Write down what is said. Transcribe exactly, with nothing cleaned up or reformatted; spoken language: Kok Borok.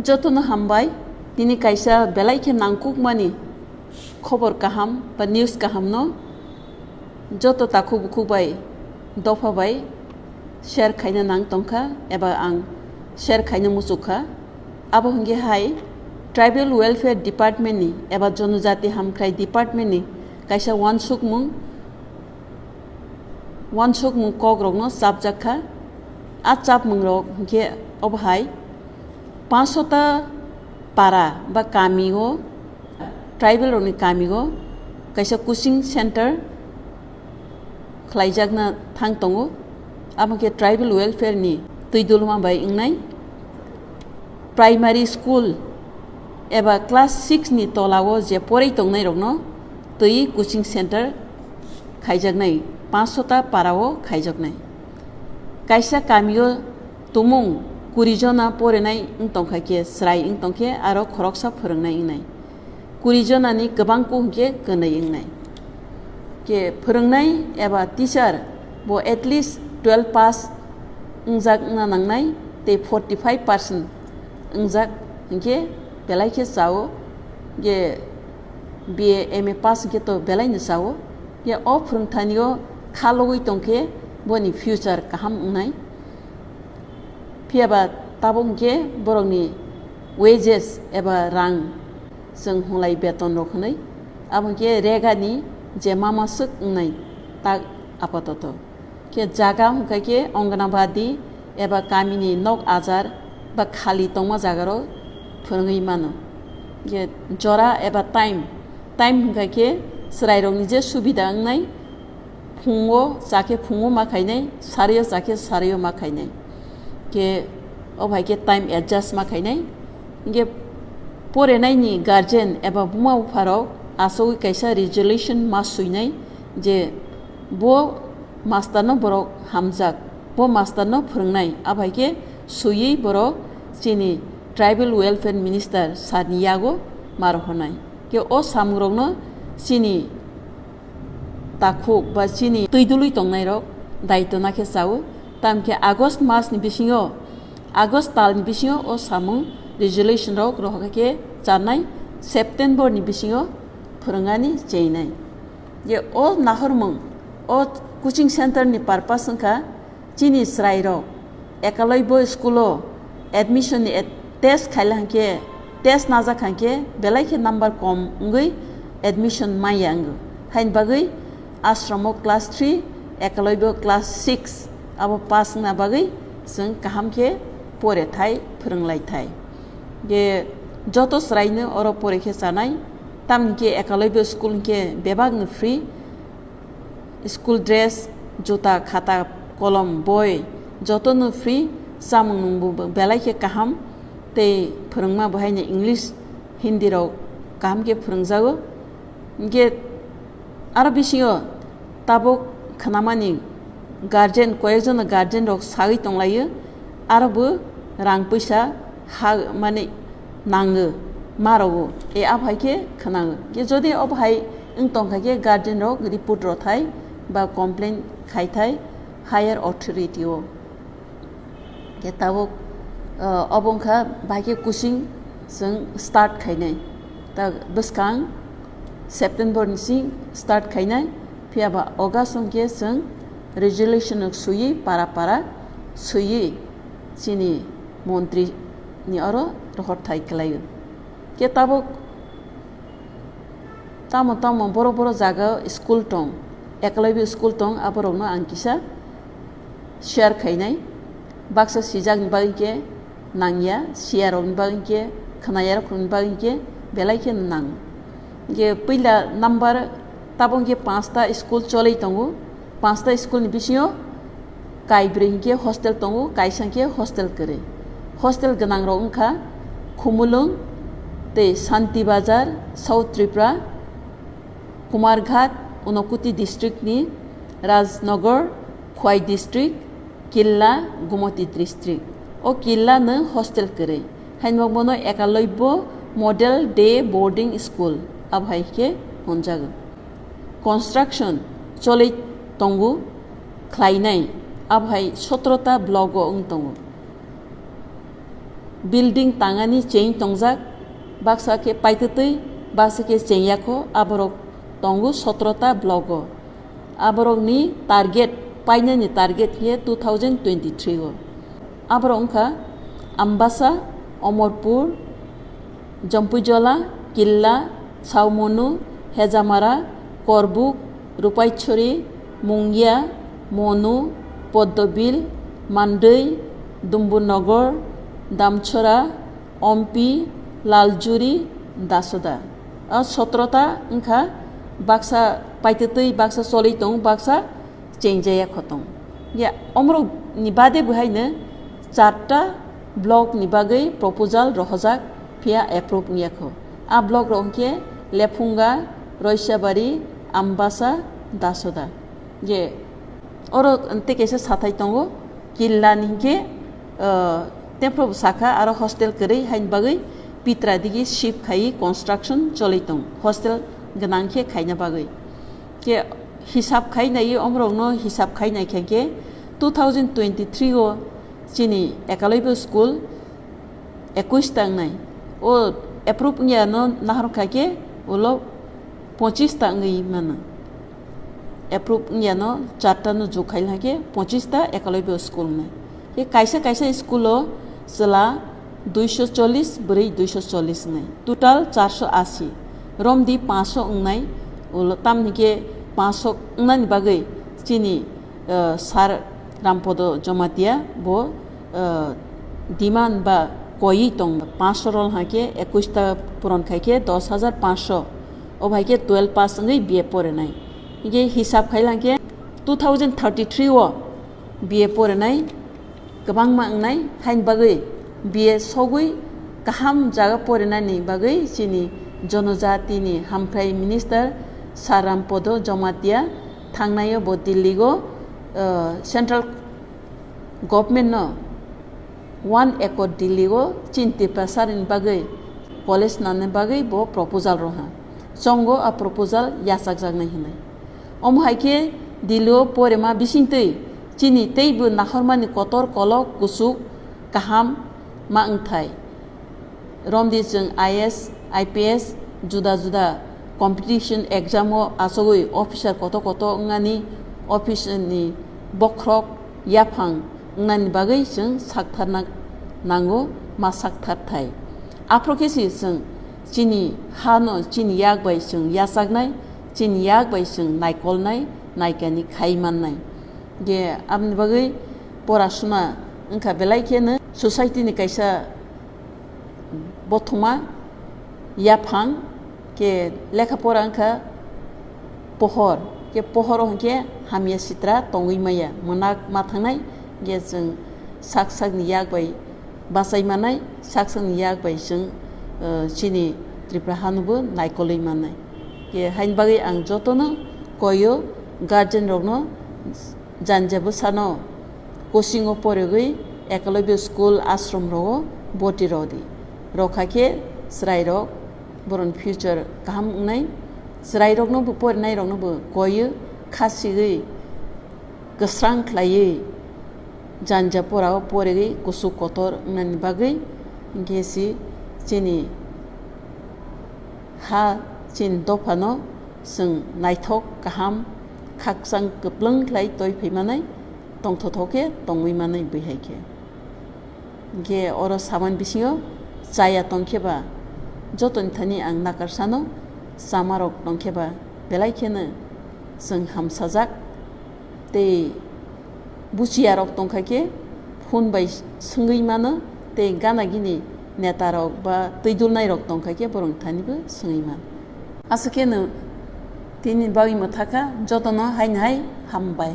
Jotono hambai, tini kaisa belai khe nangkukmani khobor kaham ba news kahamno joto takhuk bukhuk bai dopha bai share khaina nang tongkha eba ang share khaina muchukha. Abo hwnkhe hai Tribal Welfare Department ni eba Jonojati Hamkrai Department ni kaisa uansukmung, uansukmung kokrokno chapjak kha. A chapmungrok hwnkhe obo hai, pansota para ba kamio, tribal rokni kamio kaisa coaching center khlaijakna thang tongo. Abo khe tribal welfare ni twi dulma bai wngnai primary school eba class six ni tolao je porwi tongnairokno twi coaching center khaijaknai, pansota parao khaijaknai. Kaisa kamio tumung kuri jona porinai wng tongkha khe, chwrai wng tongkhe aro khoroksa phwrwngnai wngnai. Kuri jonani kwbang ku hwnkhe kwnwi wngnai. Khe phwrwngnai eba teacher bo at least twelve pass wngjak wngna nangnai, tei forty five percent wngjak hwnkhe belai khe chao, je B A, M A pass hwnkhe to belai no chao. Je o phwrwngthanio kha logwi tongkhe boni future kaham wngnai. Phiya ba tabuk hwnkhe borokni wages eba rang chwng hwnlai beton rok hwnwi, abo hwnkhe regani je mama swk wngnai tak apatoto. Khe jaga hwnkha khe Anganabadi eba kamini nok ajar ba khali tongma jagarok phwrwngwi mano. Khe jora eba time, time hwnkha khe chwrairokni je subida wngnai, phungo chakhe phungo ma khainai, sario chakhe sario ma khainai. Khe o bai khe time adjust ma khainai. Hwnkhe porenaini guardian eba buma bupharok asogwi kaisa resolution ma swinai je bo masterno borok hamjak, bo masterno phwrwngnai, abo hai khe swiwi borok chini Tribal Welfare Minister sir ni yago ma rohornai. Khe o samungrokno chini takhuk ba chini twi dului tongnairok daitona khe chao. Tamkhe August masni bisingo, August talni bisingo o samung resolution rok rohorkha khe chanai, September ni bisingo phwrwngani cheinai. Je o nahormung, o coaching center ni purpose wngkha chini chwrairok Ekaloibo school o admission ni et-, test khaila hwnkhe, test najak hwnkhe belai khe number kom wngwi admission manya wngo. Haini bagwi ashram o class three, Ekaloibo class six abo pass wngna bagwi chwng kaham khe pore thai, phwrwng lai thai. Je joto chwraino oro pore khe chanai, tamni khe Ekaloibo school hwnkhe bebakno free, school dress, juta, khata, kolom, boi jotono free, chamung nungbo belai khe kaham, tei phwrwngma bo haino English, Hindi rok kaham khe phwrwngjago. Hwnkhe aro bisingo tabuk khnamani guardian, koyekjon guardian rok sagwi tonglaio, aro bo rang puisa ha mani nango, ma rogo, e abo hai khe khwnango. Khe jodi obo hai wng tongkha khe guardian rok report rothai ba complain khai thai higher authority o. Khe tabuk, uh, obo wngkha bahai khe coaching chwng start khainai. Ta bwskang September ni sing start khainai, phiya ba August wng khe chwng resolution rok swiwi para para swiwi chini montri ni oro rohor thai kwlaio. Khe tabuk tamo tamo boro boro jaga school tong, Eklavya school tong, aborokno ang kisa share khainai. Baksa sijakni bagwi khe nangya, siyarokni bagwi khe, khwnayarokni bagwi khe belai khe nang. Hwnkhe puila number tabuk hwnkhe panchta school cholwi tongo. Panchta school ni bisingo kaibrwi hwnkhe hostel tongo, kaisa hwnkhe hostel kwrwi. Hostel gwnang rok wngkha Khumulwng tei Santi Bazar, South Tripura, Kumarghat, Unakoti district ni, Rajnagar, Khwai district, Killa, Gumoti district. O Killa no hostel kwrwi. Haino bono Eklavya Model Day Boarding School abo hai khe hwnjago. Construction cholwi tongo khlainai, abo hai sotro ta block o wng tongo. Building tangani cheng tongjak, baksa khe paitwtwi, baksa khe cheng yakho, aborok tongo sotro ta block o. Aborokni target painani target khe two thousand twenty-three o. Aborok wngkha Ambasa, Omorpur, Jampuijola, Killa, Saumonu, Hejamara, Korbuk, Rupaichori, Mungia, Monu, Poddobil, Mandwi, Dumburnogor, Damchora, Ompi, Laljuri, Dasoda. O sotro ta wngkha baksa paitwtwi baksa choli tong, baksa chengjaya khotong. Ya, omorok ni bade bo haino charta block ni bagwi proposal rohojak, phiya approve wngya kho. A block rok hwnkhe Lephunga, Roisabari, Ambasa, Dasoda. Je oro tei kaisa sathai tongo, Killa ni hwnkhe, ah, tepro bo sakha, aro hostel kwrwi haini bagwi pitra digi shift khai construction choli tong, hostel gwnang khe khaina bagwi. Khe hisab khai nai, omorokno hisab khai nai khe, khe two thousand twenty-three o chini Eklavya school ekush ta wngnai. O approve wngya no nahar kha khe ulo pochis ta wngwi mano. Approve wngya no charta no jug khai khe pochis ta Eklavya school wngnai. Khe kaisa kaisa school o chwla duiso chollis, bwrwi duiso chollis wngnai. Total charso asi. Romdi panso wngnai, ulo tamni khe panso wngnani bagwi chini, eh, Sir Rampodo Jomatia bo, eh, demand ba koiwi tong. Panso rol hakhe ekush ta puron khai khe dos hajar panso. O bai khe twelve pass wngwi B A porinai. Hingkhe hisab khai lang khe two thousand thirty-three o B A porinai kwbangma wngnai, haini bagwi B A sogwi kaham jaga porinani bagwi chini jonojatini hamkrai minister Sir Rampodo Jomatia thangnai o bo Delhi o, uh, central government no one acre Delhi o chini Tiprasa ni bagwi college nani bagwi bo proposal roha. Chongo a proposal yachakjaknai hinwi. Omo hai khe Delhi o porima bisingtwi chini teibo nahormani kotor kolok kuchuk kaham ma wngthai. Romdi chwng I A S, I P S, juda juda competition exam o achugwi officer koto koto wngnani office ni bokhorok yaphang wngnani bagwi chwng saktharna nango, ma saktharthai. Aphuru khe se chwng chini ha no chini yak bai chwng yachaknai, chini yak bai chwng naikolnai, naikani khai mannai. Je aboni bagwi porasuna wngkha belai kheno society ni kaisa bothoma yaphang khe lekha pora wngkha pohor, khe pohoro hwnkhe hamya sitra tongwi maya, mwnak ma thangnai, khe chwng sak sakni yak bai bachai manai, sak sakni yak bai chwng, eh, chini Tripura hanobo naikolwi manai. Khe haini bagwi ang jotono koio guardian rokno janja bwsano coaching o porigwi Eklavya school ashram rogo boti rodi. Rokha khe chwrai rok boroni future kaham wngnai. Chwrai rokno bo porinai rokno bo koio kha sigwi kwsrang khlaiwi janja pora o porigwi kuchuk kotor wngnani bagwi, hinkhe si chini ha chini dophano chwng naithok kaham khakchang kwplwng khlai toi phai manai, tongthothok khe tongwi manai bwihai khe. Hinkhe oro samani bisingo chaya tongkhe ba jotoni thani ang nakarsano, chamarok tongkhe ba belai kheno chwng hamsajak. Tei buchiyarok tongkha khe phone bai swngwi mano, tei gana gini netarok ba twi dulnairok tongkha khe borok thanibo swngwi mano. Aswk kheno tini bagwi mwthakha, jotono haino hai hambai.